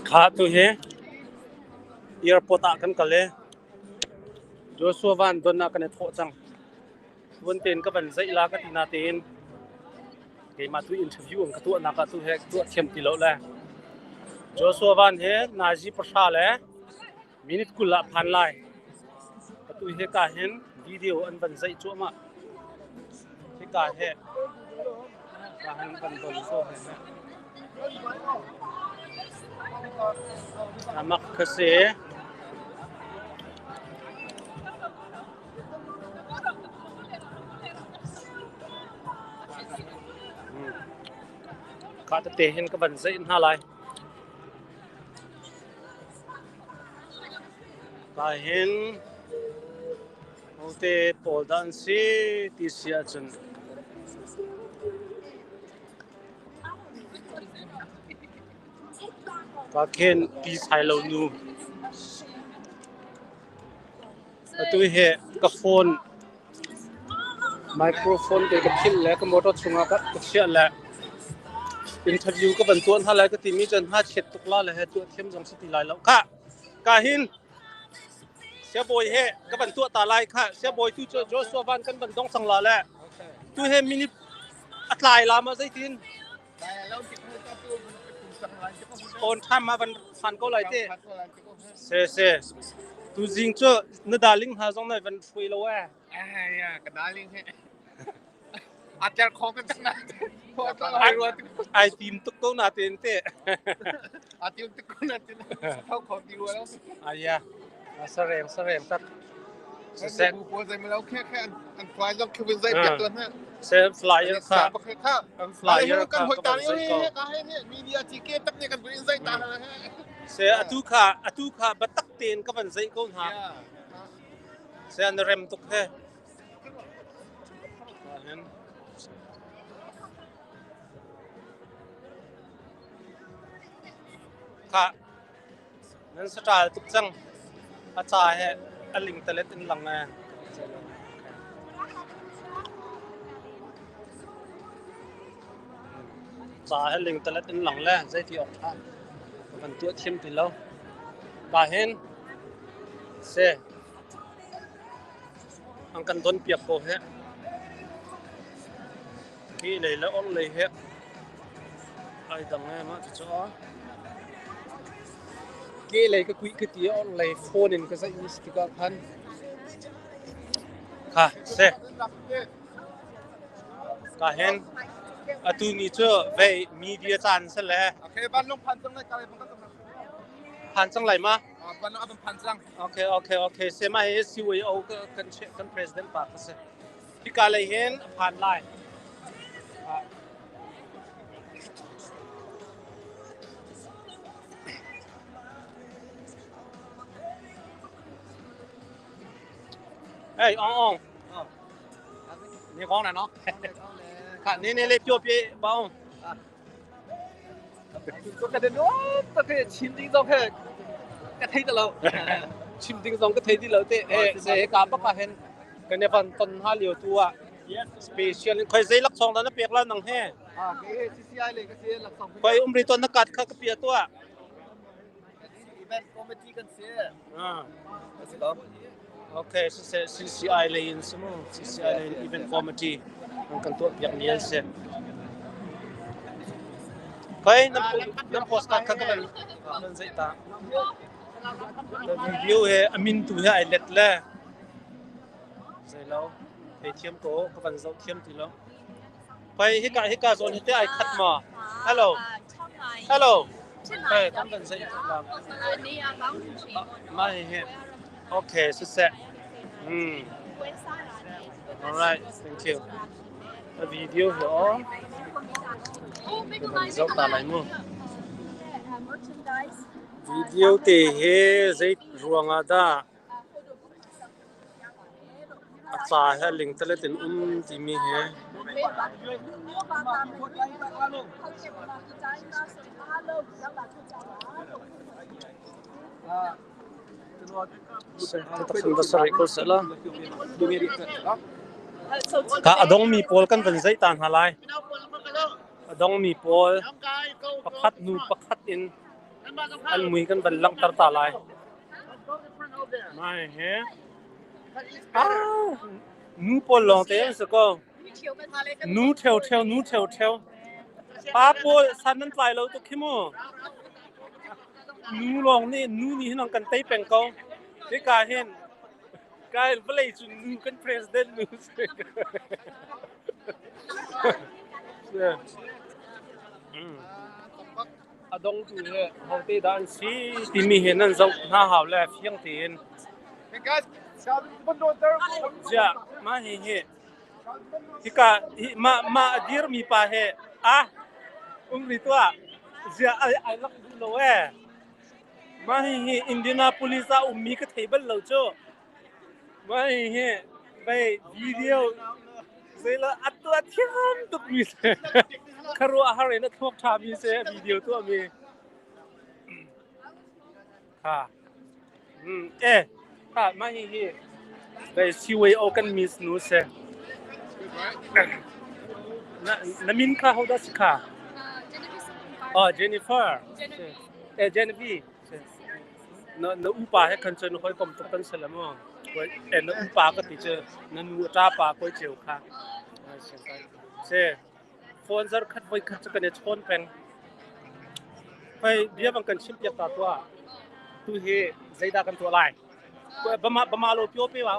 Kha tuhi airport ah kan kal i Joshua Van don ah kan i thawh cang. Tuan tein ka van zeih la ka ti natein keimah tu interview an ka tuahnak ah tu he tuah thiam ti lo le Joshua Van he nazi 10 le minute 20 ah phan lai. Atu hika hin video an van zeih cuahmah. Hika he ka han van don so he. Amak ka si. Ka tete hin ka van zeih hna lai. Ka hin hote pawl dah an si ti si ahcun ka khen pi sai lo nu. Atu hi ka phone Microphone te ka philh le ka motor chungah ka chiah le interview ka van tuah hna lai ka timi cun hngakchiat tuk la le he tuah thiam zong si ti lai lo. Khah, ka hin siabawi he ka van tuah ta lai kha siabawi tu cu Joshua van kan van dong cang la le tu he minute a tlai la ma zeitin On time ma van phan ko lai te. Se se. Tu zing cu na darling hna zong na van hruai lo eh. Ka darling he. A ter khong ka chang na. Ai tim tuk ko na ten te. A tim tuk ko na ten. Thau khong ti lo. Aya. Sareng sareng tak. Siseh. An fly zong khi vun zai piak tuan ha. Se flyer kha. An flyer kha. Kan hoi ta ni ka he media chi ke tak ne kan vun zai ta ha. Se atu kha atu kha batak ten ka van zai ko hna. Se an rem tuk he. Kha Nan saṭal tuk cang. A ca he a lingtalet in lang ee. Ca he lingtalet in lang le zeiti awk ṭha ka van tuah thiam ti lo. Ka hin se an kan don piak ko he. Hi lei le or lei he ai dang e mah cucu a ke lei ka kuih ka ti or lei phone in ka zaih mi si tikah khan kha se ka hen atu ni cu vei media caan se le Okay, ban lung phan cang lai ka lai bang ka phan cang lai ma Ban lung phan cang. Okay, okay, okay. Se ma he CYO kan kan president pa ka se. Hika lei hin a phan lai. Hey, ong ong. Ni kong na no? Kha ni ni le pio pi ba ong. Ka den ta ke chim ding zong he ka thei ta lo. Chim ding zong ka thei ti lo te. Eh, se ka pa ka hen kan van ton ha liu tu ah special in khoi zei lak song da na pek la nang he. Ah, ke CCI le ka se lak song. Khoi umri ton na kat kha ka pia tu ah. Event committee kan si. Ah. Si ko. Okay, CCI lei in simu CCI lei in event committee an kan tuah piak mi an si. Khoi nan postcard kha ka van nan zei ta. Video he amin tu he ai let le. Zei lo. Thei thiam ko ka van zoh thiam ti lo. Khoi hika hika zawn hi te ai khat ma? Hello. Hello. Hey, kan van zei lam. Ma hi hi. Okay, siseh. All right, thank you. A video hi aw. Kan zoh ta lai mu. Video te hi zei ruangah dah A ca he lingtalet in um timi hi ko seh la. Ka a dongmi pawl kan van zeih ta hna lai. A dongmi pawl pakhat hnu pakhat in. An mui kan van langhter ta lai. Mai he. Ah, nu pawl lawng te an si ko. Nu ṭheo ṭheo, nu ṭheo ṭheo. Pa pawl san nan tlai lo tuk khi mu. Nu lawng nih nu nih hin an kan tei peng ko. Hika hin kai vawlei cu nu kan president nu si. A dongtu hi hote dah an si timi hi nan zoh hna hau le fiang tein. Ziah mah hi hi hika hi mah mah a dirmi pa hi ah um ri tuah ziah ai ai lak duh lo ee. Mah hi hi Indianapolis ah ummi ka thei bal lo cu. Mah hi hi vei video zeila a tuah thiam tuk mi si. Khuaruahhar in a thluak ṭha mi si video tuah mi. Ha. Eh, ha mah hi hi vei CYO kan miss nu si. Na, na min kha ho dah si kha? Oh, Jennifer. Eh, Genevieve. Na na upa he khan cun hawikom tuk kan si le maw? Eh, na upa ka ti cu na nu a ṭapa kawi ceu kha. Si. Phone zar khat voi khat cu kan i chawn peng. Hei, bia bang kan chim piak ta tuah. Tu hi zeidah kan tuah lai? Bama bama lo pio pe wa.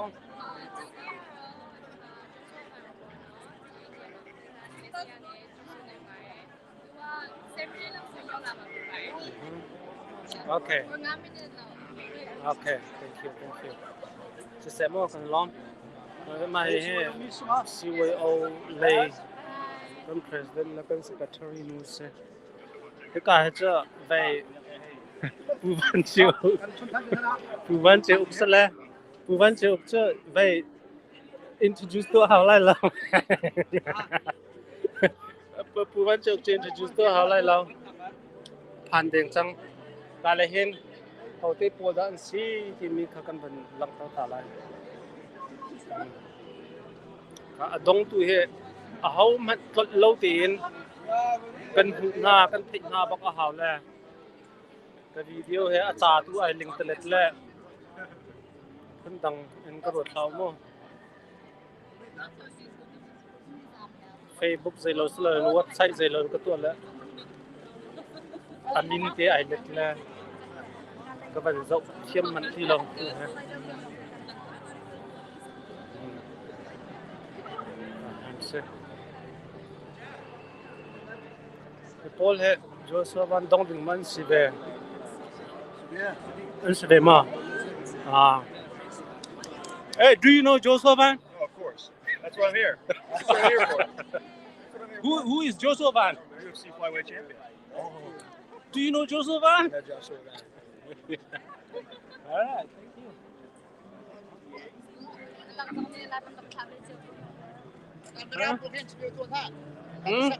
Okay. Okay, thank you, thank you. Siseh maw kan lawm. Mah hihi CYO lei kan president le kan secretary nu si. Hika hi cu vei Pu Van Ceu Pu Van Ceu uk sale Pu Van Ceu uk cu vei introduce tuah hau lai lo. Pu Van Ceu cu introduce tuah hau lai lo. Phan deng cang. Ka le hin hote pawl dah an si timi kha kan van langhter ta lai. A dongtu hi aho hmanh tlolh lo tein kan hmuh hna, kan theih hna bak a hau le ka video he a ca tu ai ling telet le phundang in ka ruat hlau mu. Facebook zeilo silo in website zeilo in ka tuah le a min te ai let le ka van zoh thiam manh ti lo tu he. Si. Paul he Joshua van dong ding man si ve. An si ve ma? Ah. Hey, do you know Joshua Van? Oh, of course. That's what I'm here. That's what I'm here for. That's what I'm here Who is Joshua Van? for. UFC flyweight champion. Oh. Do you know Joshua Van? Yeah, Joshua Van. All right, thank you. Hmm?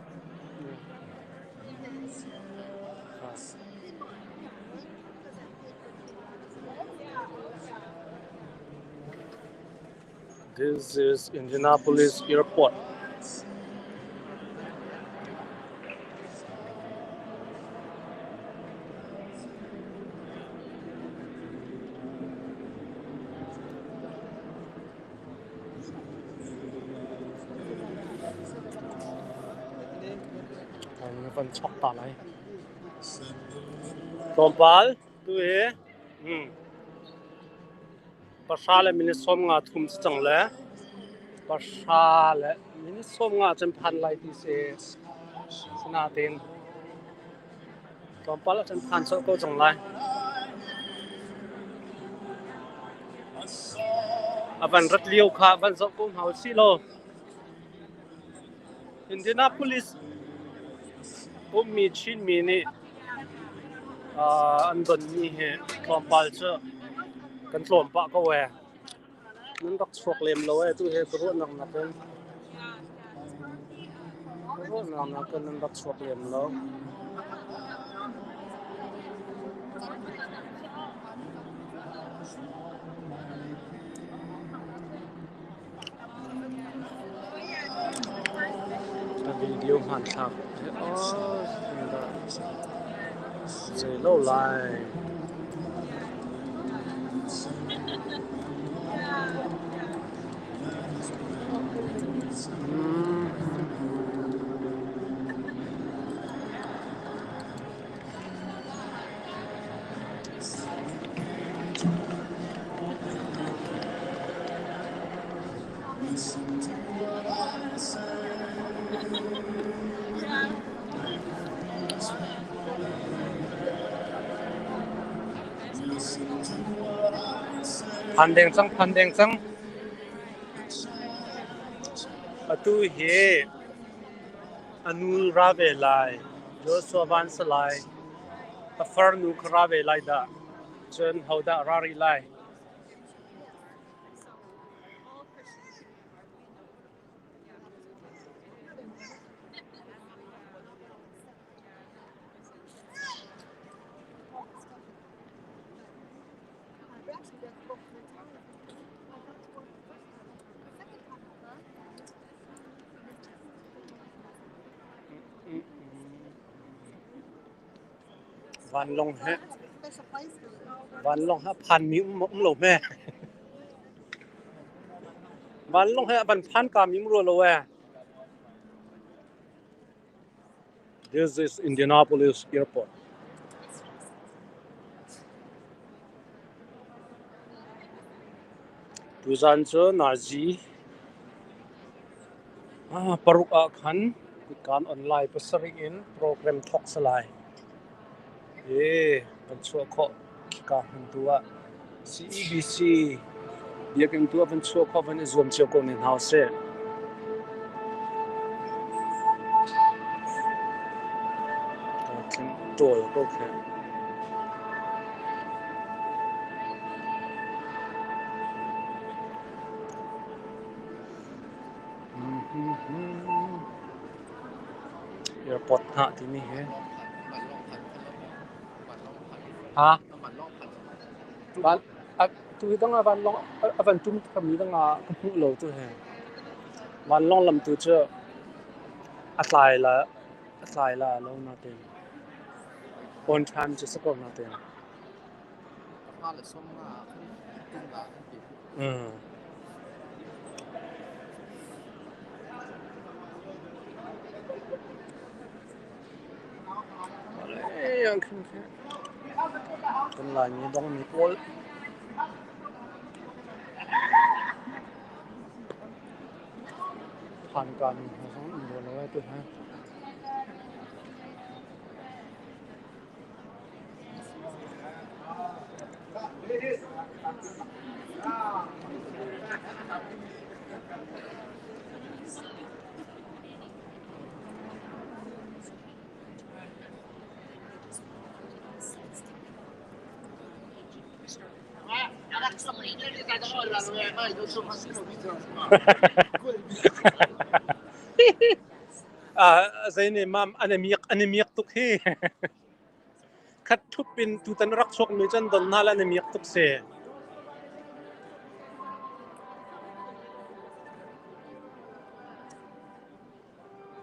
This is Indianapolis Airport. Van chok ta lai. Tlawmpal tu hi pahra le minute 53 si cang le pahra le minute 50 cun phan lai ti si. Sinain tlawmpal ah cun phan colh ko cang lai. A van rat lio kha van zoh ko hna usih law Indianapolis ummi Chinmi nih an donmi hi tlawmpal cu kan tlawm pah ko ee. Nan rak chuak lem lo ee tu hi ka ruahnak nakin. Ka ruahnak nakin nan rak chuak lem lo. Ka video hmanthlak hi oh, Zei lo lai. Phan deng cang, phan deng cang. Atu hi a nu ra ve lai, Joshua Van Salai, a farnu kha ra ve lai dah. Cun hodah ra rih lai? Vanlawng he vanlawng he a phanmi um um lo hme. Vanlawng he a van phan kami um rua lo ee. This is Indianapolis Airport. Tuzan cu nazi 6 ah khan kutka an on lai, 7 in program thawk si lai. Kan chuah khawh khika hmun tu ah CEBC biakinn tu ah van chuah khawh van i zuam cio ko ne hna usih. Ṭawl ko khi. Airport hngah timi hi. Ha? Van, tu hi dang ah vanlawng a van ṭum kami dang ah ka hmuh lo tu hi. Vanlawng lam tu cu a tlai la a tlai la lo natin. On time cu si ko natin. Mm. Kan Laimi dongmi pawl phanka mi hna zong an rual lo ai tu ha. Zei nih mam an i miak tuk hi. Khat ṭhup in tutan rak chuakmi cu an don hna le an i miak tuk si.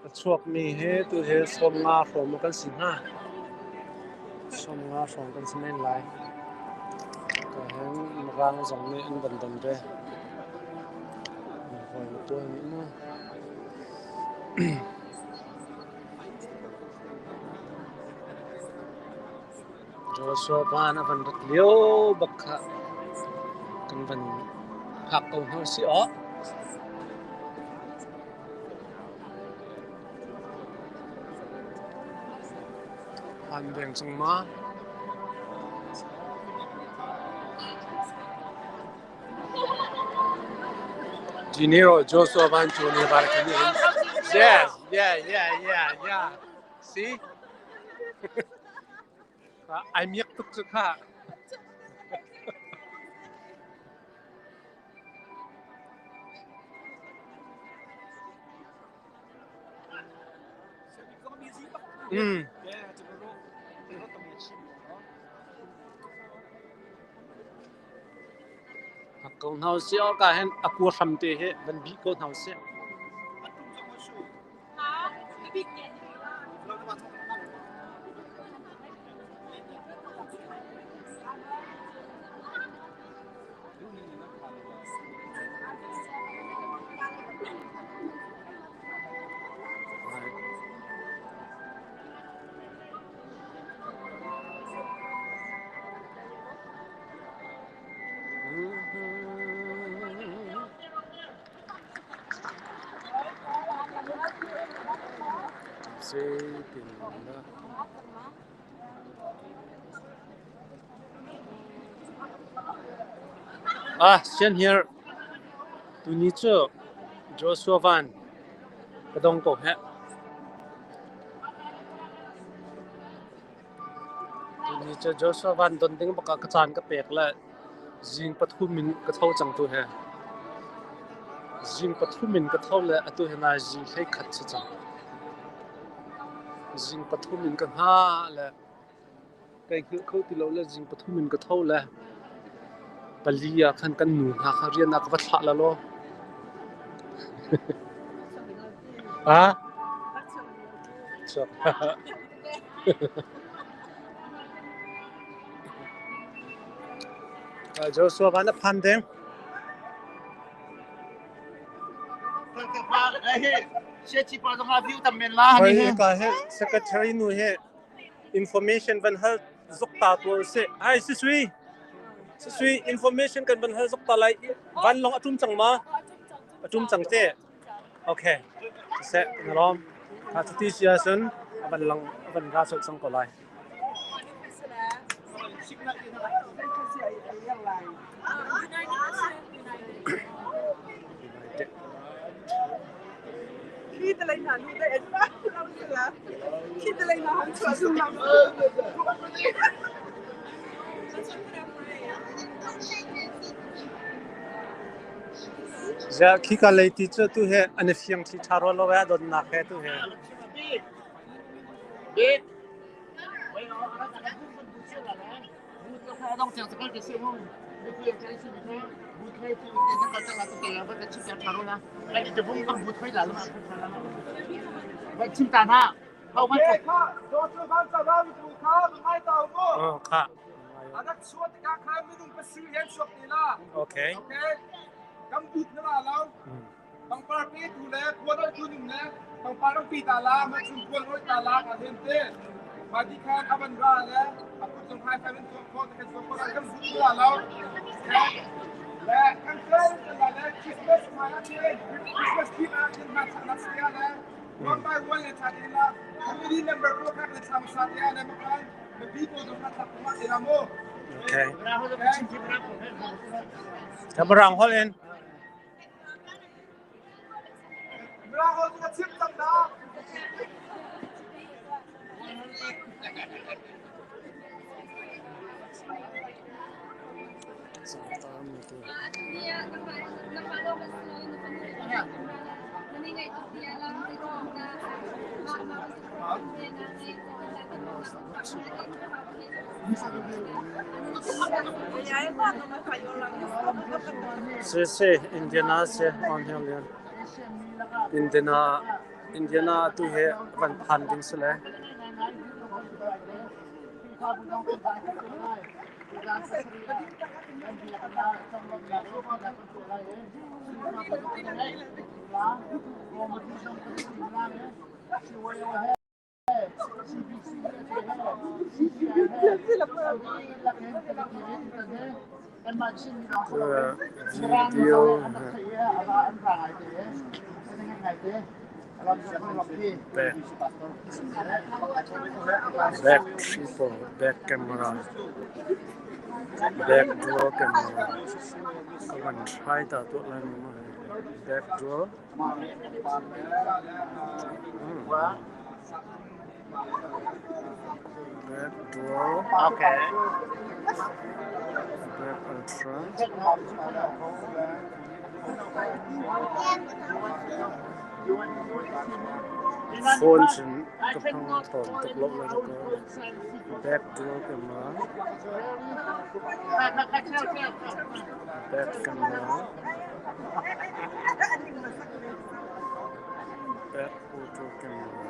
A chuakmi hi tu hi 50 hrawm kan si hnga. 50 hrawng kan si men lai. Ka hin Mirang zong nih an van don ve. Hawi pawl nih mu. Joshua van a van rat lio bak kha kan van phak ko hna si aw. Phan deng cang ma? Dinero Joshua Van cu nih var kan in. Yes, yeah, yeah, yeah, yeah. See? Ai miak tuk cu kha. Mm. Ko hna usih awk ah hin a kua hram te hi van bih ko hna usih. Zeitin dah Ah, sian here. Tuni cu Joshua Van ka dong ko heh. Tuni cu Joshua Van don ding bak ah ka caan ka pek le zing 3 in ka tho cang tu he. Zing 3 in ka tho le atu he nai zing 11 si cang. Zing 3 in ka hngah le kai hngilh kho ti lo le zing 3 in ka tho le 4 ah khan kan nu hna kha rian ah ka va thlah la law. Ah? Chuak. Joshua van a phan deng. Ka he secretary nu he information van hal zok ta tu si. Hai si sui. Si sui information kan van hal zok ta lai van long atum chang ma? Atum chang te. Okay. Se ngalom. Ka chuti sia sun avan lang avan ra sol sang ko lai. Ziah khika lei ti cu tu he an i fiang thli ṭha rua lo ee a donnak he tu he. Khah. Okay. Pangpar pe tu le khual oi tu ning le pangpar ong pi ta la ma chung khual oi ta la ka hen te ma di khan avan ra le a kut zong hai kan tuah kho te kan tuah kho kan bu la lo le kan tel la le Christmas ma la che Christmas tree ma kin ma chak nak sia le one by one le cha din la family member ko kha le cham sa te le ma kan ma bi ko zong kha tak ma te la mo. Okay. Kabarang hol in. Siseh Indiana si on hiang lian. Indiana Indiana tu he van phan ding si le. Video back back triple back camera back door camera ka van try ta tuah lai ma back door. Back door. Okay. Back ultra. Phone cun ka hmang tawn tuk lo lai ka. Back door camera. Back camera. Back auto camera.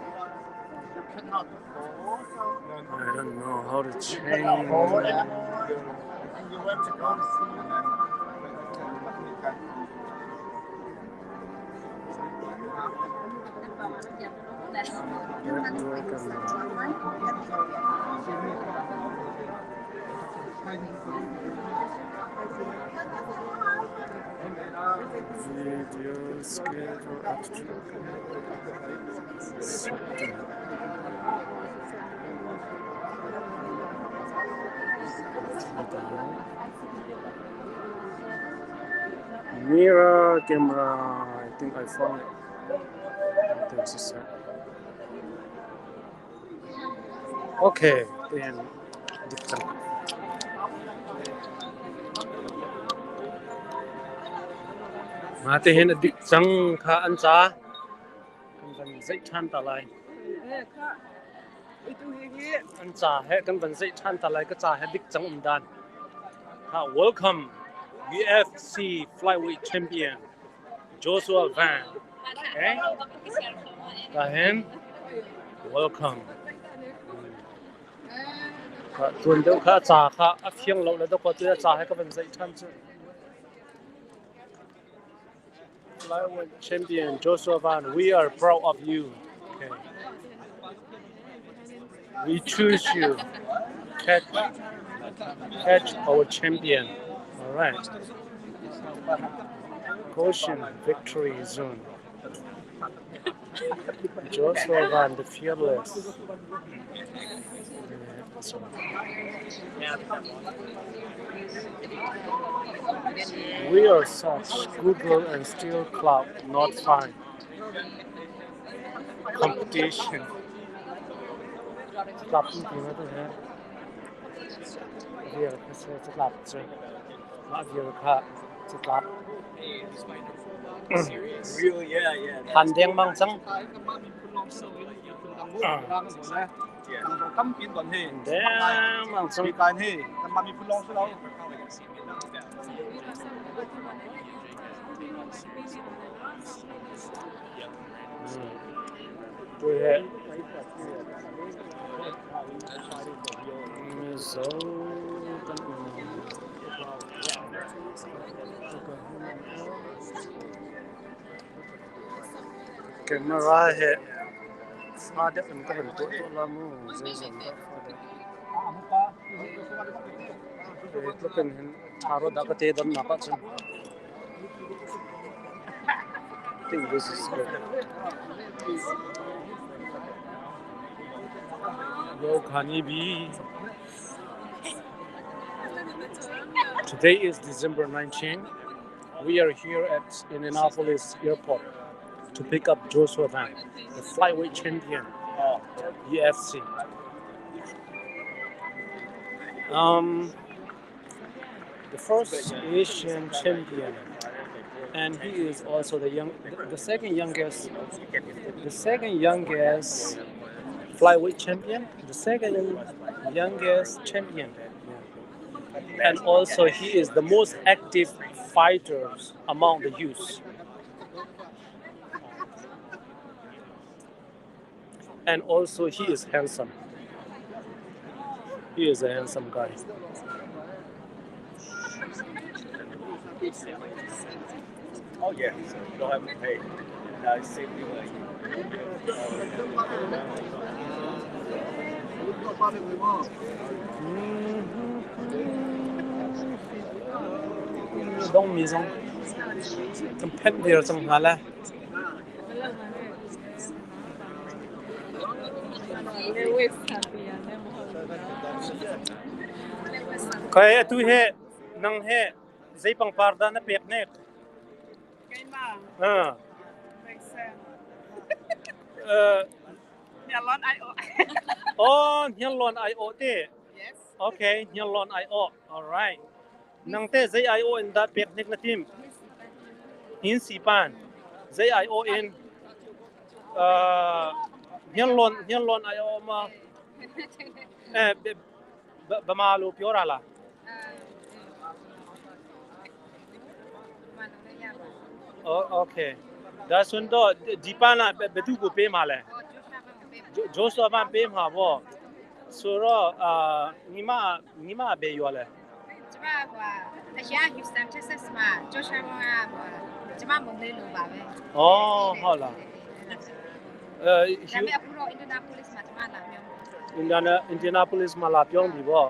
I don't know how to change. Back door camera. Video schedule setting. Mirror camera, I think I found it. I think this is it. Okay, then dik cang. Mah hin a dik cang kha an ca. Kan van zeih ṭhan ta lai. An ca he kan van zeih ṭhan ta lai. Ka ca he dik cang um dan. Ha, welcome UFC flyweight champion Joshua Van. Okay? Ka hin welcome. Kha tuan deuh kha ca kha a fiang lo le dawkaw tu ca he ka van zeih ṭhan cu. Flyweight champion Joshua Van, we are proud of you. Okay. We choose you. Catch, catch our champion. All right. Goshen Victory Zone. Joshua Van, the fearless. We are such Google and still cloud not fine. Competition. Tlap ti na tu he. Vial kha se catlap cu. Mah vial kha catlap. Than dengmang cang. Dengmang cang. Tu he Mizo kan um. Camera he fa deuh in ka van tuah tuah la mu zeizong dah fa deuh. Hi tluk in hin ṭha rua dah ka te donnak ahcun. I think this is good. Lokhani B. Today is December 19. We are here at Indianapolis Airport to pick up Joshua Van, the flyweight champion of UFC. The first Asian champion, and he is also the second youngest, the second youngest flyweight champion, the second youngest champion, and also he is the most active fighter among the youth. And also he is handsome. He is a handsome guy. Oh yeah, so you don't have to pay. And I save you like. Dongmi zong kan phenh dir cang hna le. Khoi atu he nang he zei pangpar dah na pek nek? Keimah. Ah. Hniarlawn ai awh. Oh, Hniarlawn ai awh te. Yes. Okay, Hniarlawn ai awh. All right. Nang te zei ai awh in dah pek hnik na tim? Hin sipan. Zei ai awh in Hniarlawn Hniarlawn ai awh ma? Eh, bama lu pyo ra la. Oh, okay. ဒါဆိုတော့ဒီပန်းလာဘယ်သူကိုပေးမှာလဲဂျိုးဆောပန်းပေးမှာပေါ့ဆိုတော့အာညီမညီမဘယ်ရွာလဲ ကျမကအရာ Houston Texas မှာဂျိုးရှာမောင်ကဟိုကျမမုံလေးလိုပါပဲ ဩဟုတ်လားအဲ ဒါပေမဲ့အခုတော့ Indianapolis မှာကျမလာပြော Indiana Indianapolis မှာလာပြောင်းပြီပေါ့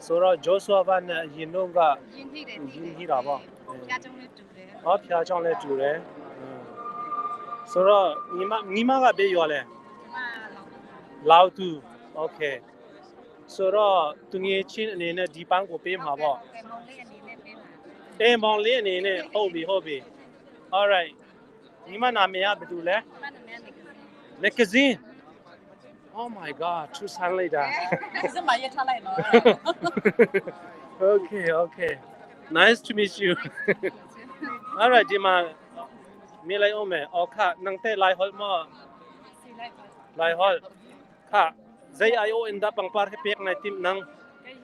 ဆိုတော့ Joshua ဗန်နဲ့အရင်တော့က ရင်းနှီးတယ် ရင်းနှီးတာပေါ့။ ဖျားကြောင်းလေးတူတယ် ဟောဖျားကြောင်းလဲတူတယ်ဆိုတော့ညီမညီမကဘေးရွာလဲ ကျမလောက် လောက်တူ okay ဆိုတော့သူငယ်ချင်းအနေနဲ့ဒီပန်းကိုပေးမှာပေါ့ ကဲမောင်လေးအနေနဲ့ပေးမှာ အေးမောင်လေးအနေနဲ့ဟုတ်ပြီဟုတ်ပြီ all right ညီမနာမည်ကဘယ်သူလဲ ကျမနာမည်က magazine oh my god ထူဆန်းလိုက်တာ စမရထားလိုက်နော် okay okay nice to meet you all right ဒီမှာมีอะไรเอาไหมเอาค่ะนังเต้ไลฮอลมอ စီလိုက်ပါ ไลฮอลค่ะใจไอโออินดาปังปาร์ให้เปียกในติมนัง ကဟီ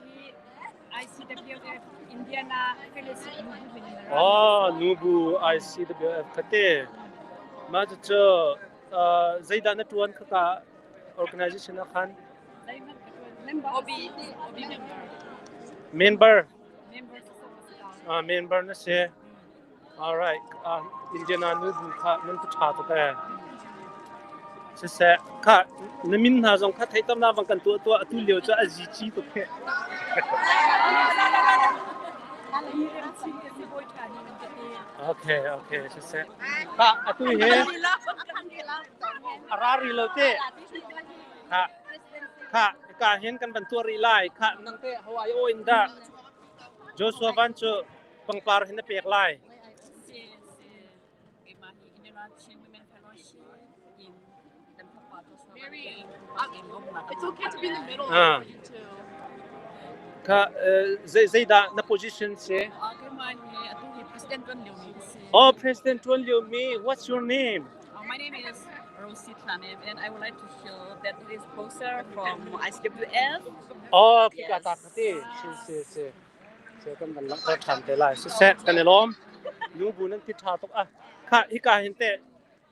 ICWF Indiana Fellowship Movement อ๋อนูบู ICWF คเตมาจะเจอเอ่อใจดานตวนค่ะกะ organization นะคัน member OB OB member member member ဆိုတော့ member นะเซ all right อ่า Indiana นูบูค่ะนั่นตุชาตุแต่ siseh kha na min hna zong kha thei tam na bang kan tuah tuah atu lio cu a zi ci tuk he. Okay okay siseh kha atu he a ra ri lo te kha kha ka hin kan ban tuah ri lai kha nang te Hawaii o in da Joshua Van cu pangpar hin na pek lai. Si si It's okay to be in the middle Ah. for you too. Kha zei zeidah na position si? Oh, President Tuan Liu Mi, what's your name? My name is Rosie Tlanev, and I would like to show that this poster from ICWF. Oh, khi ka ta khati. Si si si. Se kan ban lang than te lai. Si se kan lom. Nu bu nan ti tha tuk a. Kha hi ka hin te.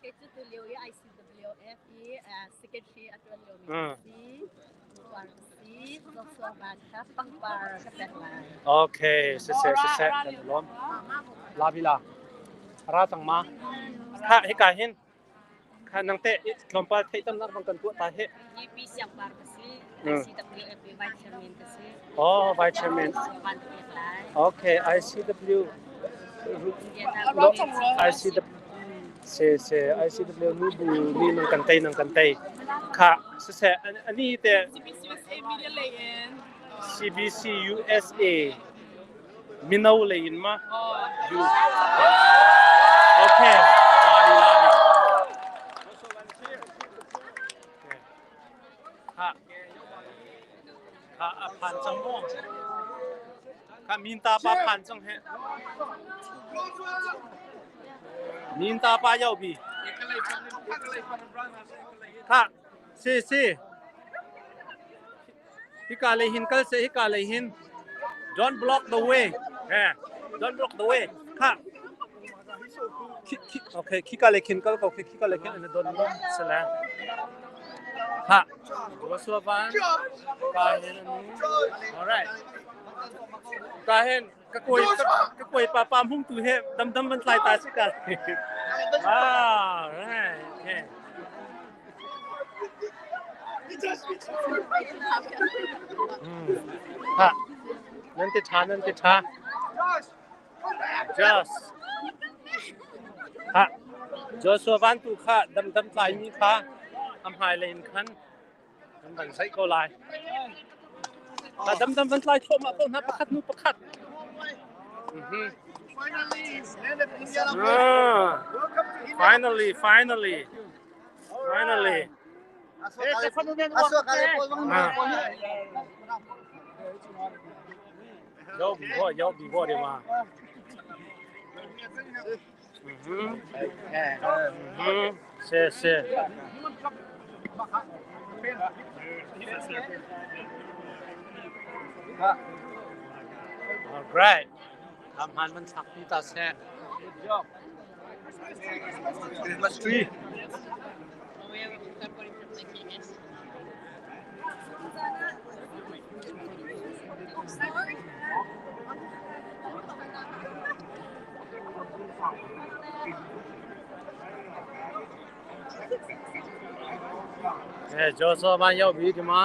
ကဲတူလျိုရဲ့ ICWF ရဲ့ secretary အတွက်လျိုမီစီကွန်စီသောဆောဘာခပန်ပါကတက်လာ Okay, si se si se kan lom. La bi la. Ra tang ma. Kha hi ka hin. Kha nang te tlawmpal thei tam nak bang kan tu ta he. EP siang par kasi ICWF vice chairman kasi Oh, vice chairman. ban pek lai Okay, ICW Indiana ICW se se ICW nu bu ni nang kan tei nang kan tei kha se se ani te CBCUSA Media Lay-in. CBC USA mino le in ma Oh. you okay la la kha kha a phan chang mo kha min ta pa phan chang he min ta pa yau bi ค่ะสิสิฮิกาเลยหินกัลเซฮิกาเลยหิน don't block the way เ don't block the way ค่ะโอเคคิกาเลยหินกัลโอเคคิกาเลยหินอันนั้น don't block เสร็จแล้วค่ะตัวสัวบ้านกาเห็น alright กาเห็นกะกวยกะกวยปลาปามหุ่งตูเฮดำดำมันลายตาสิกา ah right okay ค่ะนั่นติชานั่นติชา just ค่ะ Joshua van tu kha dam dam tlai mi kha am hai len khan dam dang sai ko lai ta dam dam van tlai thoma ko na pakhat nu pakhat Finally, landed in Indianapolis. Ah, Welcome to India. finally finally finally ရောက်ပြီပေါ့ရောက်ပြီပေါ့ဒီမှာอืมอืมဆေဆေ All right ทำหันมันสักที่ตาแซ่ Christmas tree. အဲကျော်စောမရောက်ပြီဒီမှာ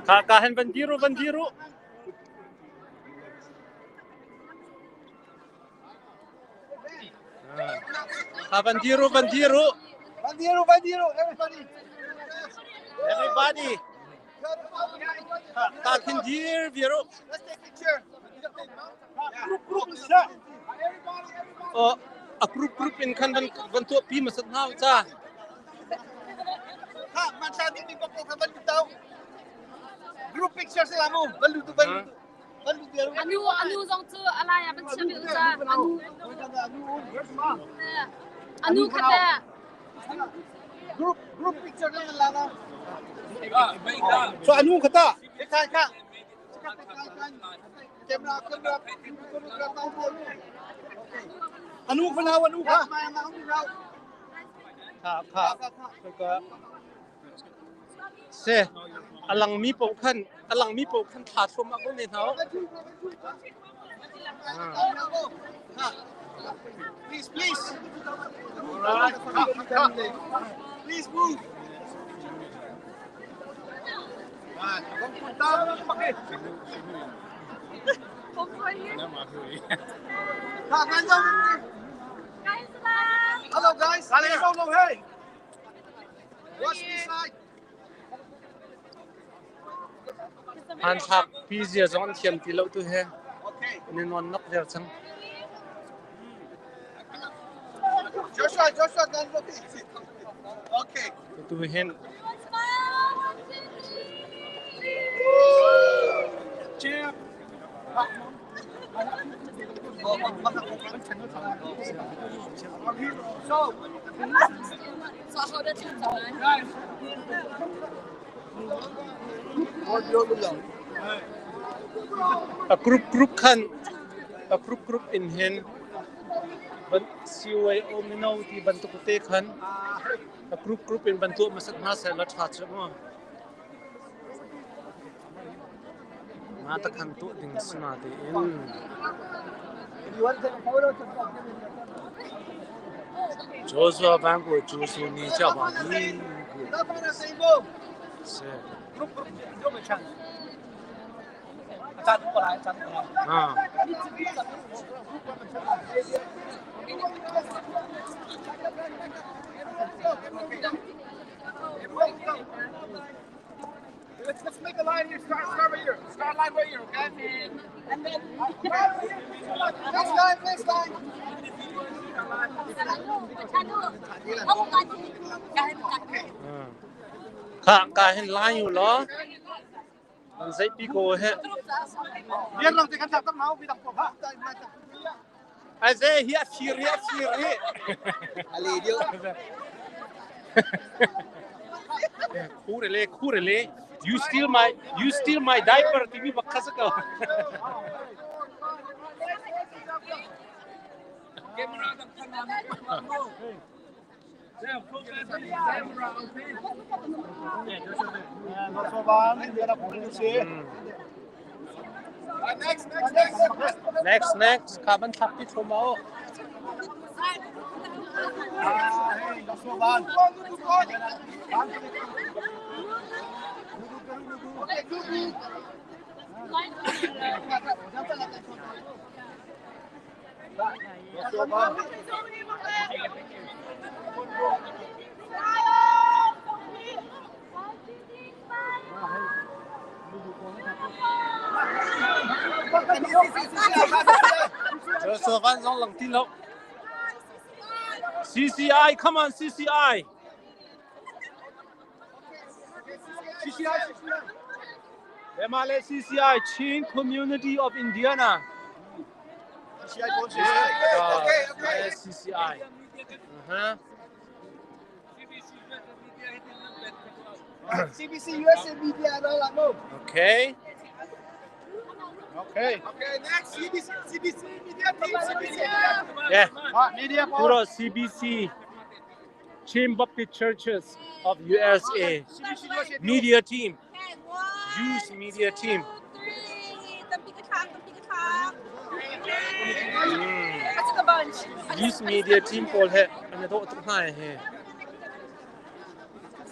ခါကာဟန်ဘန်ဒီရူဘန်ဒီရူ Ha van dir u, van dir u. Van dir u, van dir u, everybody. Everybody. Ta khin dir vir u. Let's take picture. Group group Oh, a group group in khan van van tuah pi masat hna ca. Ha, man sa ding ding pok van tau. Group picture se lamu, van lu tu van lu. Anu anu zong cu alai ah ban chiam u ca anu anu khat le Group group picture lang la na. So anu khata. Kha kha. Camera camera camera tau mo. Anu khana anu kha. Kha kha. Ka Se a langmi paoh khan a langmi paoh khan thla thluahmah ko ne hna u. Please, please. Please move. Hello guys. Hello, hey. Watch this side. Hmanthlak pi zia zong an thiam ti lo tu he. An i nawn nak viar cang. Joshua, Joshua, don't look. Okay. Tu hin Champ. So, A group group khan a group group in hin ban CYO mino ti bantuk te khan a group group in ban tuah hmasat hna seh la ṭha cu mu. Mah ta khan tuah ding si na tiin. Joshua Van Gu Ju Su Ni Chia Ba Ni Gu Si. Ah. Let's let's make a line here. Start start right here. Start line right here, okay? And then Next line, next line. Kha ka hin lai u law. An zeih pi ko he. Biar lang te kan tak tam hau bi dang ko ha. Ai ze hi a fir hi a fir hi. Ali dio. Khu re le khu re le. You steal my diaper timi bak kha ko. Next, next, next. Next next kha ban thap ti thom au. Joshua Van zong lang ti lo. CCI come on CCI. CCI, CCI. MLA CCI Chin Community of Indiana. CCI, okay, okay. CCI. Uh-huh. CBC USA Media, Okay. Okay. Okay, next CBC CBC Media Team CBC Media. Yeah. Media Puro CBC Chin Baptist Churches of USA Media Team. Youth Media Team. Youth Media Team pawl he an i dawh tuk hna he.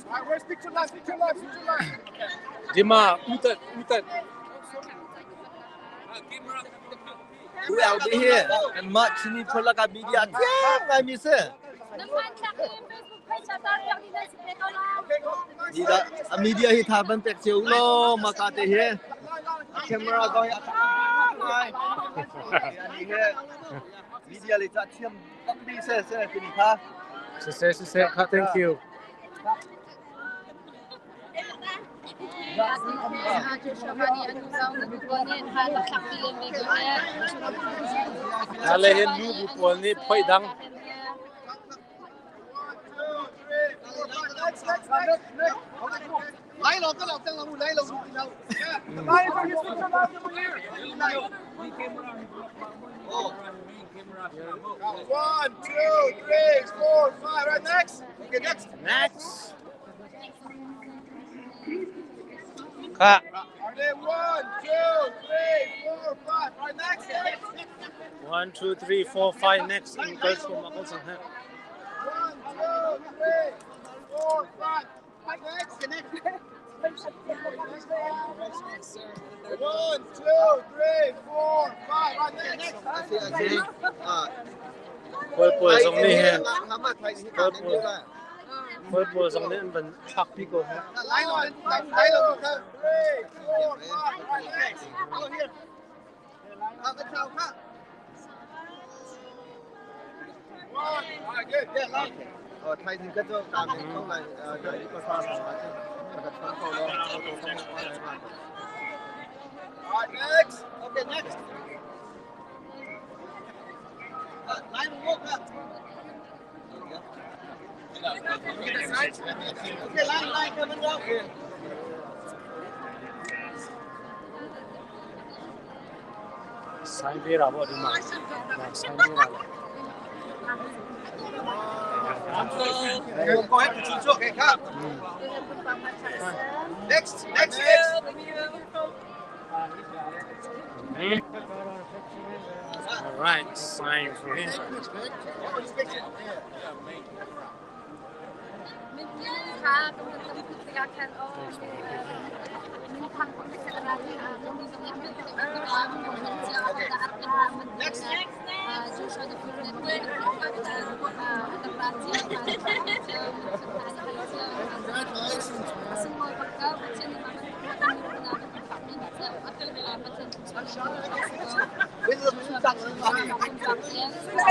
Alright, where's picture line? Picture line, picture line. Dima utat utat. We will be here and much ni pholaka media tiang ngai mi se. A media hi tha ban pek cio law maka te hi a camera ko hi a ngai ani he media le cha thiam tak bi se se tini kha Se se se kha thank you. Ale hin nu bu pawl nih phoih dang. 来了，个老张老来了， One, two, three, four, five. Right, next. Okay, next. Next. Kha. Okay, one, two, three, four, five. Right, next. 1 2 3 4 5 next in kal chum akal sang ha. One, two, three, four, five. Right, next. One, two, three, four, five. Right, next. Khual pawl zong nih hin khual pawl zong nih an van thlak pi ko ha. One, two, three, four, five. Right, next. One. All right, good. Yeah, last. All right, next. Okay, next. Okay, line, line, coming up. Sign ve ra bo di ma. Sign ve ra. Go ahead, Okay, come. Next, next, next. All right, sign for him.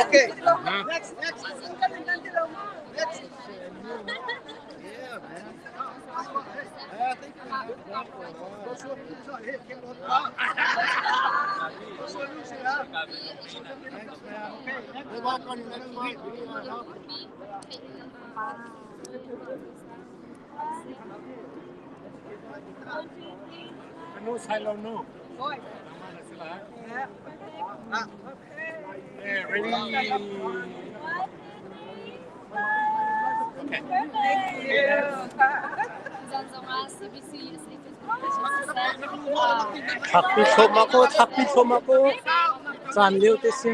Okay. Next, next. Next. Yeah, man. No sign no. Okay, ready. Thakpi thom ako, thakpi thom ako. Caan lio te si.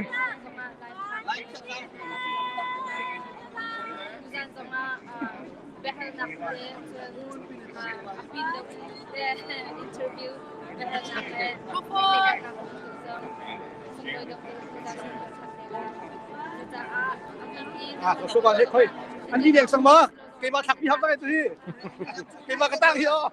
À, số con hết khơi. Anh đi đèn sang mơ. Cái mà thắc đi học đây tôi. Cái mà cái tăng hiểu.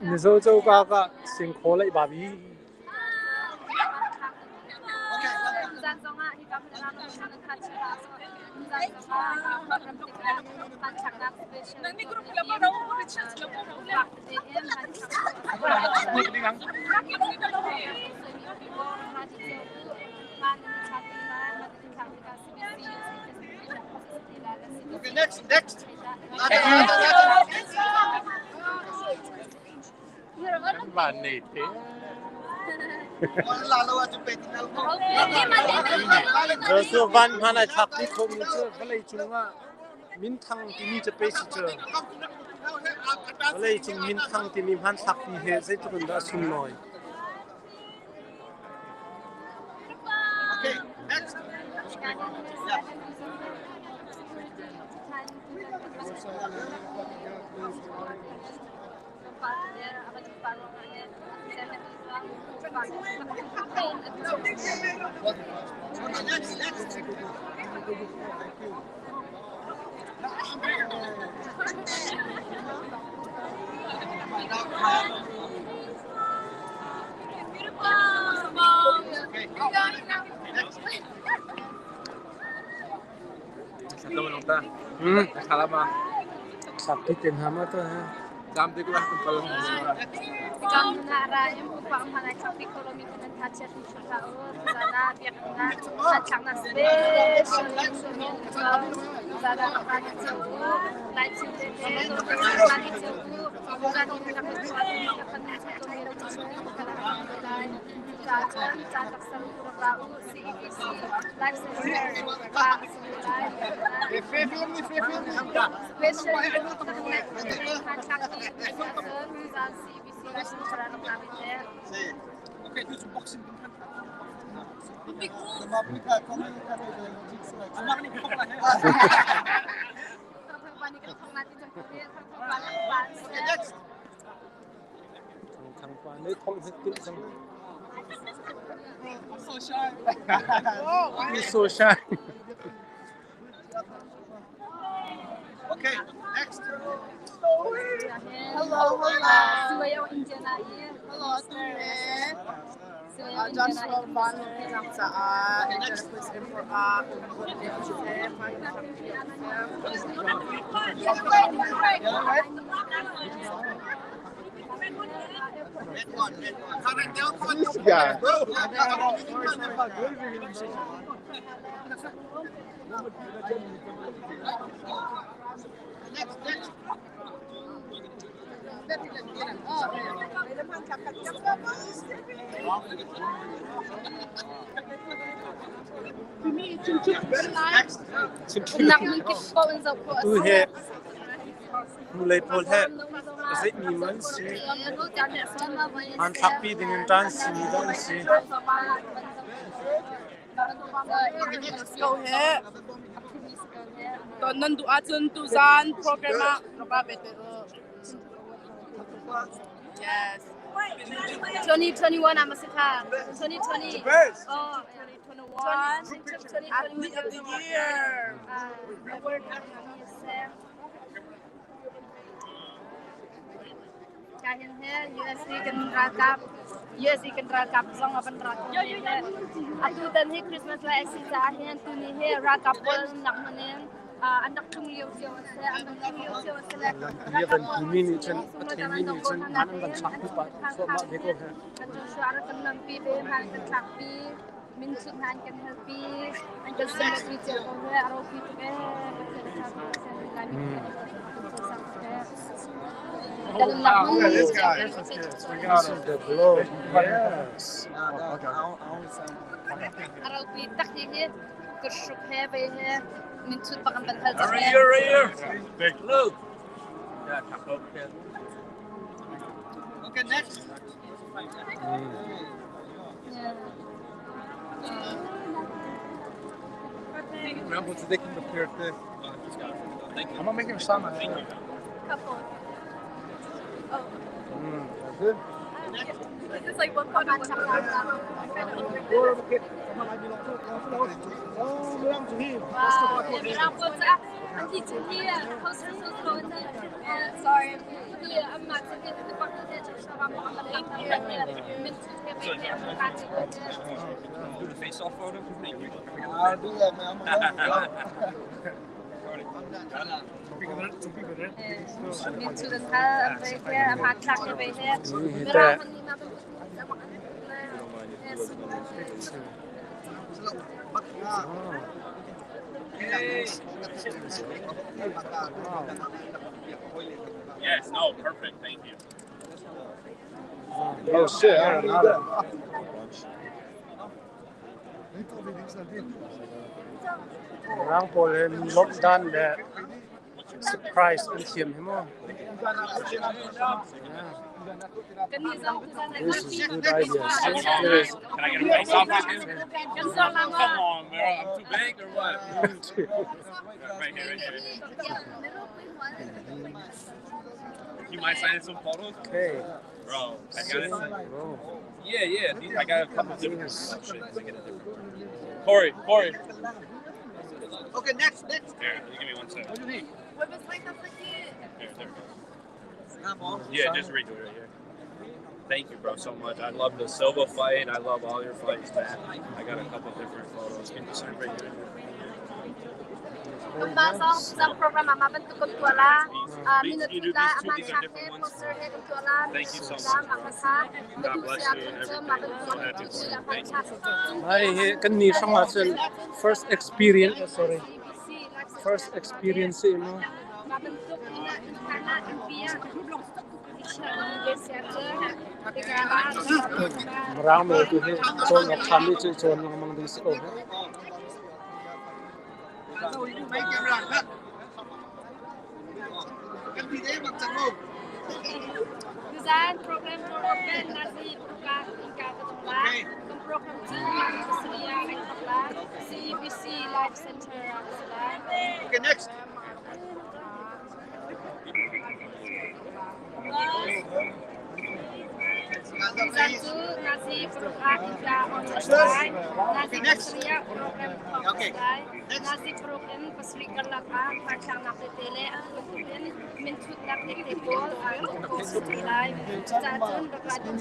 Mizo coka ka singkhaw laih babi. Okay, next, next. Van nei te. Joshua Van hman ai thlak ti khomi cu vawlei cungah minthang timi cu pei si cu. Vawlei cung minthang timi hmanthlak ti he zeitluk in dah a sunlawi. Okay, next. Yeah. Next, next. Sakti ten hama to ha. Thangpa ne thong hek tin sang. I'm so shy. He's so shy. Okay, next. Hello, Hello, Hello, Joshua Van caah Indianapolis Airport ah This guy. Next, next. Next. Nak min kip ko in zoh ko Tu he hnulei pawl he zeihmi man si hmanthlak pi ding in ṭan si mi dawh an si. Ko he ton nan duh ahcun tuzan program ah rak ra ve te u. Yes. 2021 ah masakha 2020 oh 2021 Athlete of the Year. Kahin he USA kan ralkap USA kan ralkap zong a van rak atu tan hi Christmas lai a si caah hin tuni hi ralkap pawl nak hmun in an rak tlung lio cio a si an rak tlung lio cio a si le Bia van timi nih cun a theimi nih cun hman an van thlak pi pah thluahmah ve ko he. Kan Joshua rak kan lampi ve hman kan thlak pi min chut hna an kan hal pi an kan sim pi cio ko he a ropi tuk e Pathian tha Pathian lai mi kan lak This guy. This is the blow. Yes. A ropi tak hi hi kurhruk he ve he min chut bak an ban hal Right here, right here. Big look. Yeah, Okay, next. I'm gonna make him sign my shirt. Couple. Oh. That's it. It's like one photo. One Sorry. Do the face-off photo. Thank you. I'll do that, man. Yes, no, perfect. Thank you. Oh shit, I don't know that. Rang pawl he mi lawmh dan le surprise an thiam hi mu. This is a good idea. There is Can I get a face off with you? Come on, bro. I'm too big or what? Right here, right here. You mind signing some photos? Okay. Bro, I got it. Oh. Yeah, yeah. These, I got a couple different shit. I get a different. Corey, Corey. Okay, next, next. Here, you give me one second. What do you need? Here, there we go. Yeah, just redo it right here. Thank you, bro, so much. I love the Silva fight. I love all your fights, man. I got a couple different photos. Can you sign right here? Kamba zong zang program ama bantuk kan tuah la. Minute la aman thlak he poster he kan tuah la. Thank you so much. La ma kha God bless you and everything. So happy for you. Thank you. Ai he kan ni hrang ah cun first experience oh, sorry first experience si mu. Ma bantuk ina kana impia. Rang me tu he cawn awk ṭha mi cu cawn lengmang ding si ko he. Design program program nazi ka ka ka tong la. Kan program cu Syria ai thok la. CBC Life Center ah si la. Okay, next. Design cu nazi program ka on lai. Nazi Syria program thok lai. Nazi program pasri karlak ah hmaithlaknak tete le a bantukin minthutnak tete pawl an post lai. Cucaah cun rak ra ding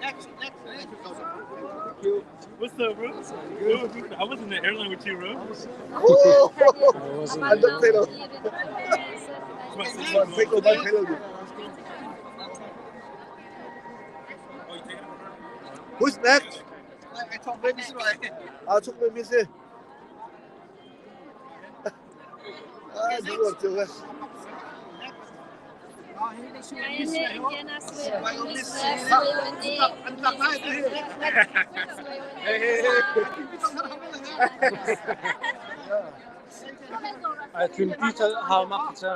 Next, next. Thank you. What's up, bro? Good. I was in the airline with you, bro. Oh, I wasn't. Who's next? 아, 총매 미스. 아, 누구 없죠? Ai tlun pi ca hau mak ca.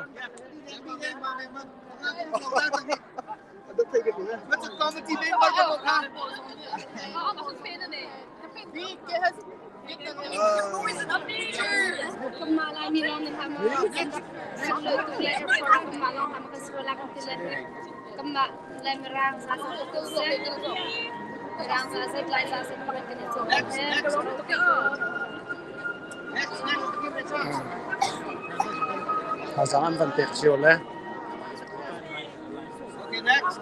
Thazang an van pek cio le. Okay, next.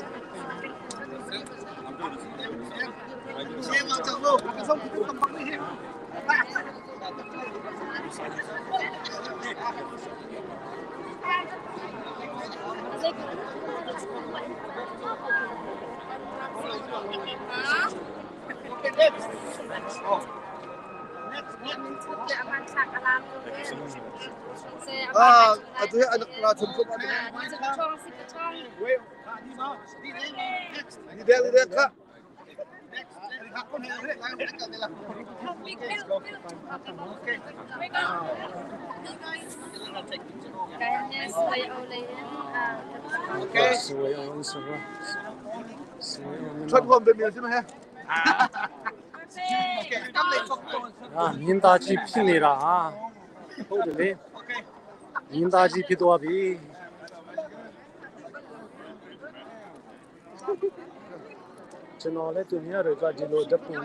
Ah, atu he anak la chum chum atu. Ni dek ni dek ka. Okay. Suai on sa ba. Suai on. 穿过没没什么？ အာမြင်းသားကြီးဖြစ်နေတာဟာဟုတ်တယ်လေမြင်းသားကြီးဖြစ်သွားပြီကျွန်တော်လည်းသူများတွေကဒီလိုဓာတ်ပုံ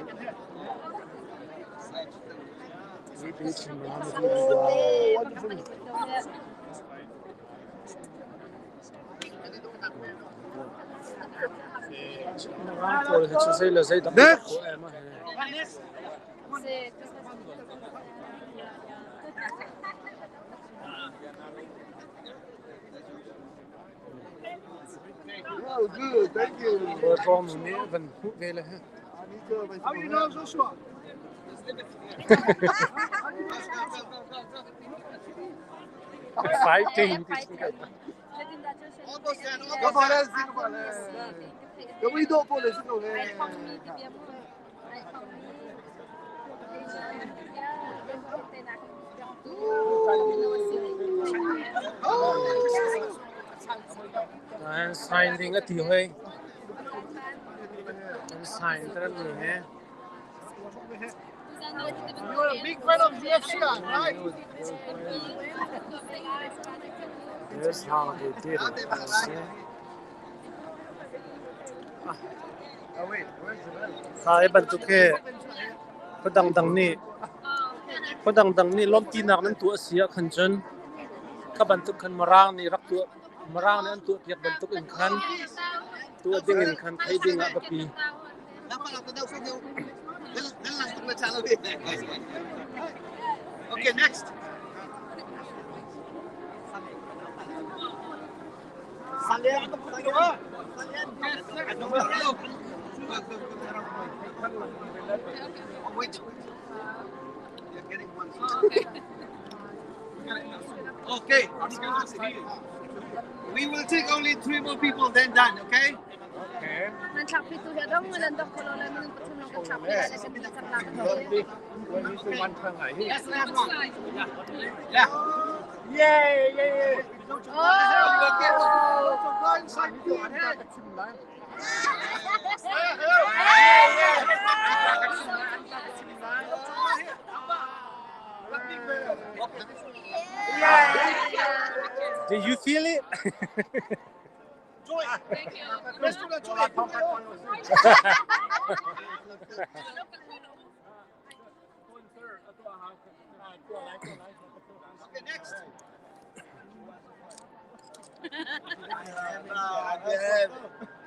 Mirang pawl hi cu zei le zei dah an tuah em a he. Oh, good. Thank you. Khualtlawng nu nih van hmuh ve le he. How do you know Joshua? Fighting ti chung ka. An sign ding a ti hoi. An sign taran ni he. You're a big fan of UFC, right? Here's how they did it. Hi bantuk he khuadang dang nih khuadang dang nih lawmhtinak nan tuah a si ah khan cun kha bantuk khan Mirang nih rak tuah Mirang nih an tuah piak bantuk in khan tuah ding in khan theih ding ah biapi. Okay, next. Wait. You're getting one. Okay. We will take only three more people, then done, okay? Nan thlak pitu hi dong nan dok kholo le minung pathum lawng kan thlak pi lai kan ti cang la kan ti. That's the last one. Yeah. Yay! Yay! Yay! Oh! Did you feel it? Okay, next.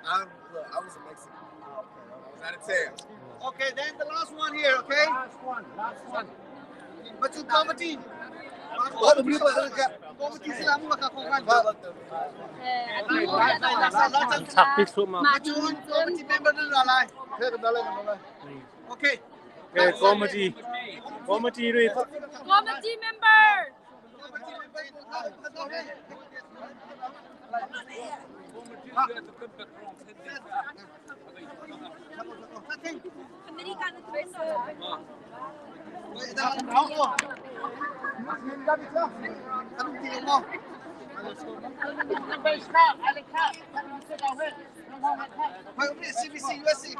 I'm, look, I was in Mexico. I was out of town. Okay, then the last one here, okay? Last one, last one. Macam comedy. Comedy sila mo makakuha. Thlak pi thluahmah. Macam comedy member na lalai. Okay. Okay, comedy. Comedy ri. Committee member. America na CBC USA.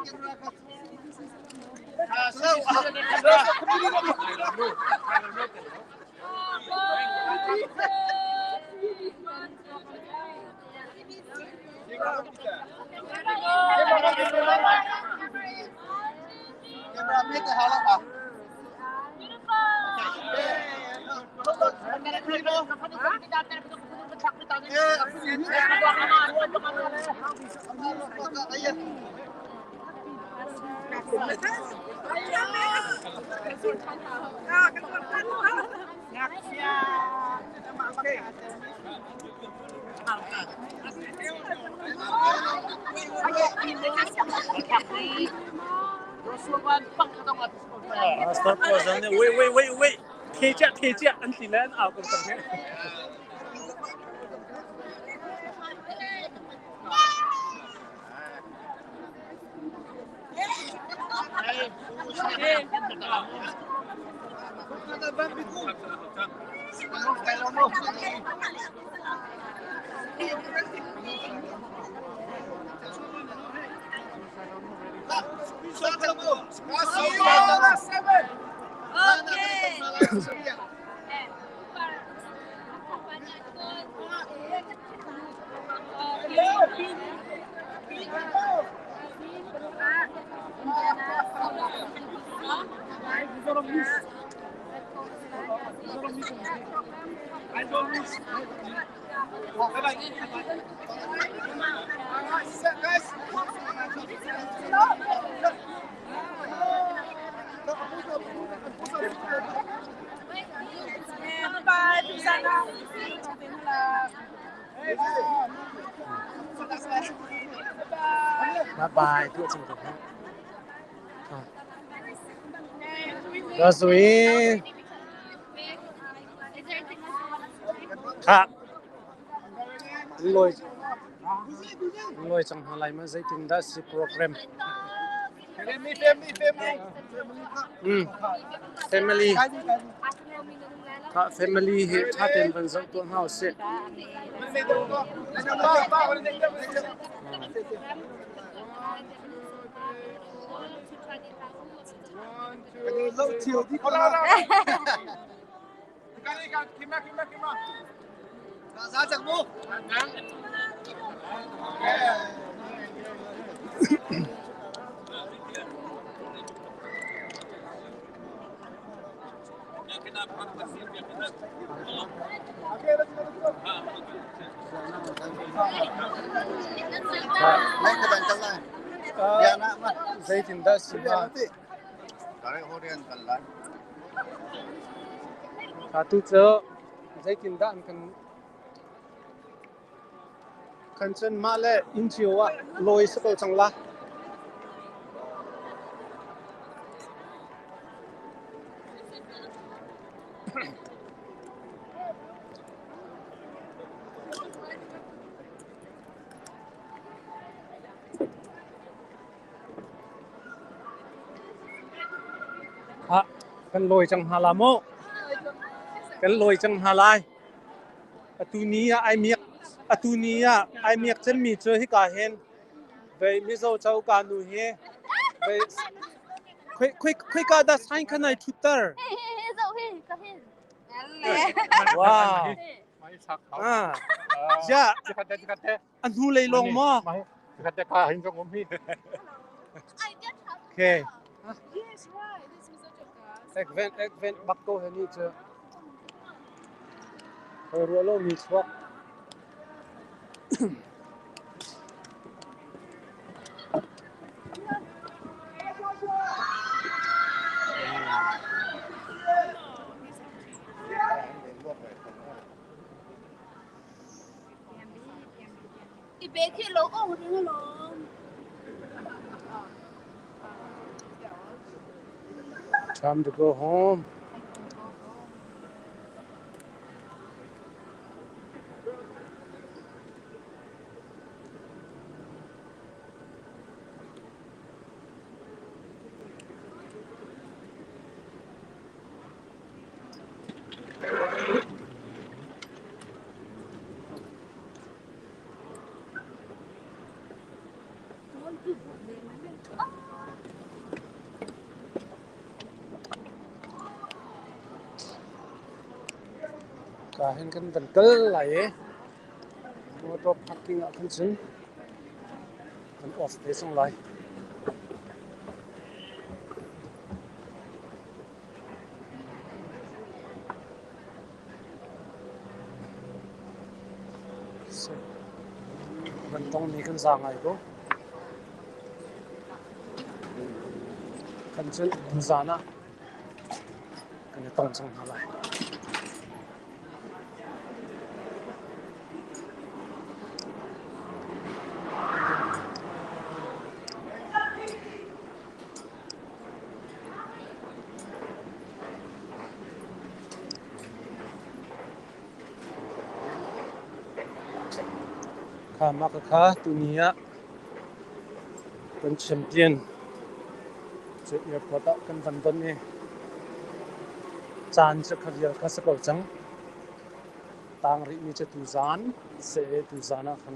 Stop Wait, wait, wait, wait. 铁架，铁架，an ti le an au ko cang he. Bye bye. Tuah cang ko hna. Rasui. Kha. Loi loi cang hna lai ma zeitin dah si program. Family, family, family. Family. Kha family hi tha ten van zoh tuah hna usih. Zeitindah si hnga? Atu cu zeitindah an kan kan cun mah le inn cio ah lawi si ko cang la. Kan lawi cang hna la mu. Kan lawi cang hna lai. Atu ni ah ai miak atu ni ah ai miak cemmi cu hika hin vei Mizo coka nu hi vei khoi khoi khoika dah sign kha nai thutter. Wow. Ah. Ja. A hnu lei lawng maw? Okay. Ekven ekven bak ko he ni cu. Hoi ruah lo mi chuak. Time to go home. Ka hin kan van kal lai i motor parking ah khan cun kan off te cang lai. Kan tongmi kan za ngai ko. Kan cu tuzaan ah kan i tong cang hna lai. Kha mah khakha tuni ah kan champion cu airport ah kan van don i caan cu kha vial kha si ko cang. Tang rihmi cu tuzaan seh tuzaan ah khan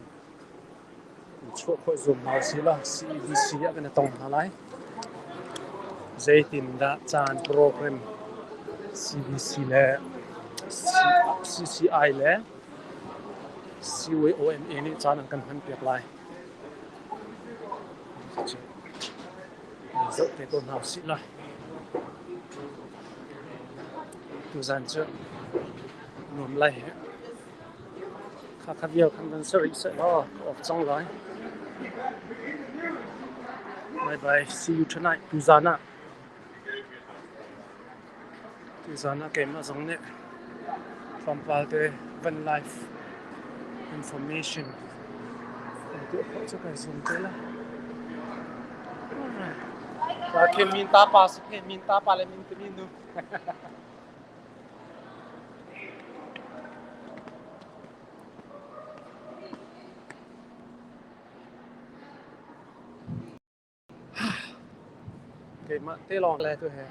Chuah khawh zuam hna usih law CEBC ah kan i tong hna lai. Zeitindah caan program CBC le CCI le CYONA nih caan an kan hmanpiak lai. Zoh te ko hna usih law. Tuzan cu. Nuam lai he. Kha kha vial khan van si rih seh law ka off cang lai. Bye bye. See you tonight. Tuzan ah. Tuzan ah keimah zong nih tlawmpal te van live information kan tuah khawh cu kai zuam te lai. Alright. Wa khin min ta pa si khin min ta pa le min timi nu. Keimah te lawng le tu he.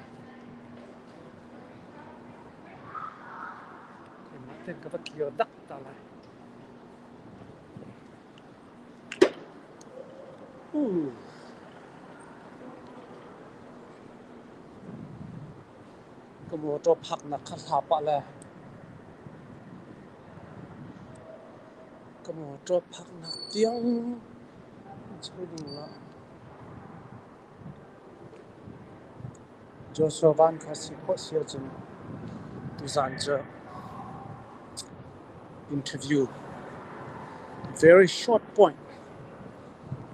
Keimah ten ka va kir dak ta lai. Uh. Ka motor phaknak kha hla pah le ka motor phaknak tiang choi ding la. Joshua Van kha si khawh si ahcun tuzaan cu interview very short point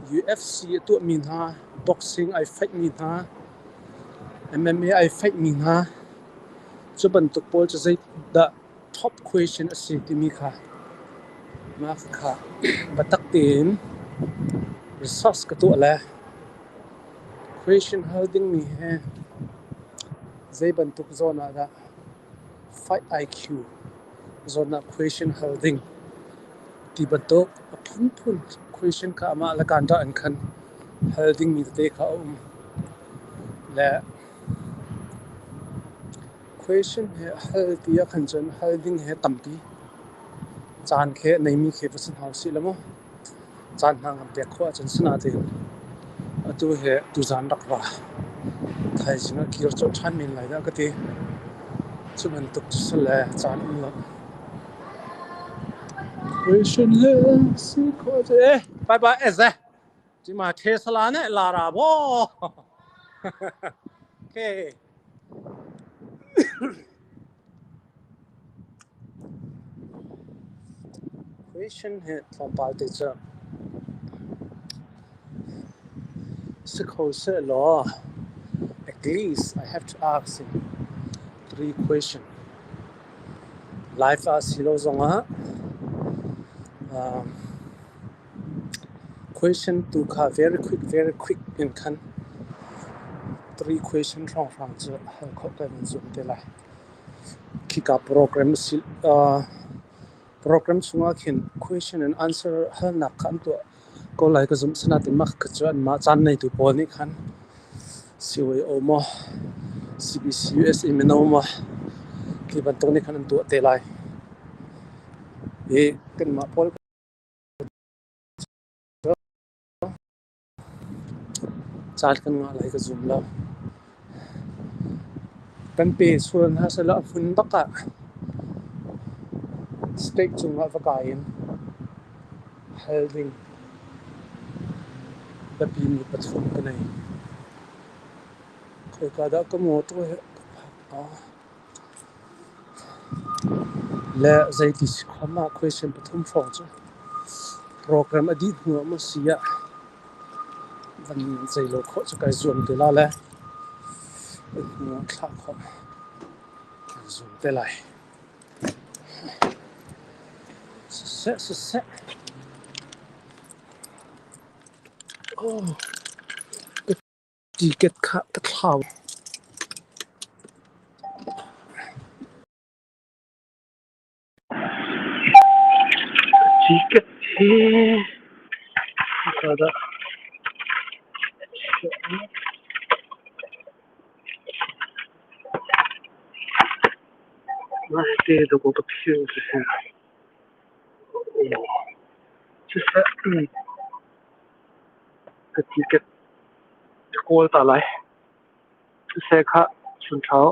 UFC a tuahmi hna boxing ai faihmi hna MMA ai faihmi hna cu bantuk pawl cu zeidah top question a si timi kha mah kha biatak tein research ka tuah le question hal dingmi he zei bantuk zawn ah dah fight IQ zawn ah question hal ding ti bantuk a phunphun question kha amah le kaan dah in khan hal dingmi tete kha a um. Le question he hal ti ah khan cun hal ding he tampi caan khi neimi khi va si hna usih law mu. Caan hna kan pek khawh ahcun sinain atu hi tuzaan rak ra. Thaizing ah kir colh ṭhan men lai dah ka ti. Cu bantuk cu si le caan um lo. Question le si khawh cu eh bye bye eze. Cima Tesla ne lara bo. Okay. Question hi tlawmpal te cu si kho sehlaw at least I have to ask him three question. Life ah si lo zongah question tu kha very quick very quick in khan three question hrawnghrang cu hal khawh kan in zuam te lai. Khika program program chungah khin question and answer halnak kha an tuah ko lai ka zumh. Sinain mah kha cu anmah caan neitu pawl nih khan CYO maw CBCUSA mino maw khi bantuk nih khan an tuah te lai. I kanmah pawl Caan kan ngah lai ka zum lo. Kan pe sual hna sehlaw a hmun bak ah state cungah va kai in hal ding biapi mi pathum ka nei. Khoika dah ka mawtaw hi ka phak hnga? Le zeiti si khom ah question pathum hrawng cu program a dih hnu ah maw si ah van zeilo khawh cu kai zuam te la le hnu ah thlah khawh kai zuam te lai. Siseh siseh. Oh, ka ticket kha ka thlau. Ticket hi hika dah Naite dawkaw ka phil siseh. Siseh ka ticket ka kawl ta lai. Siseh khah chunṭhau.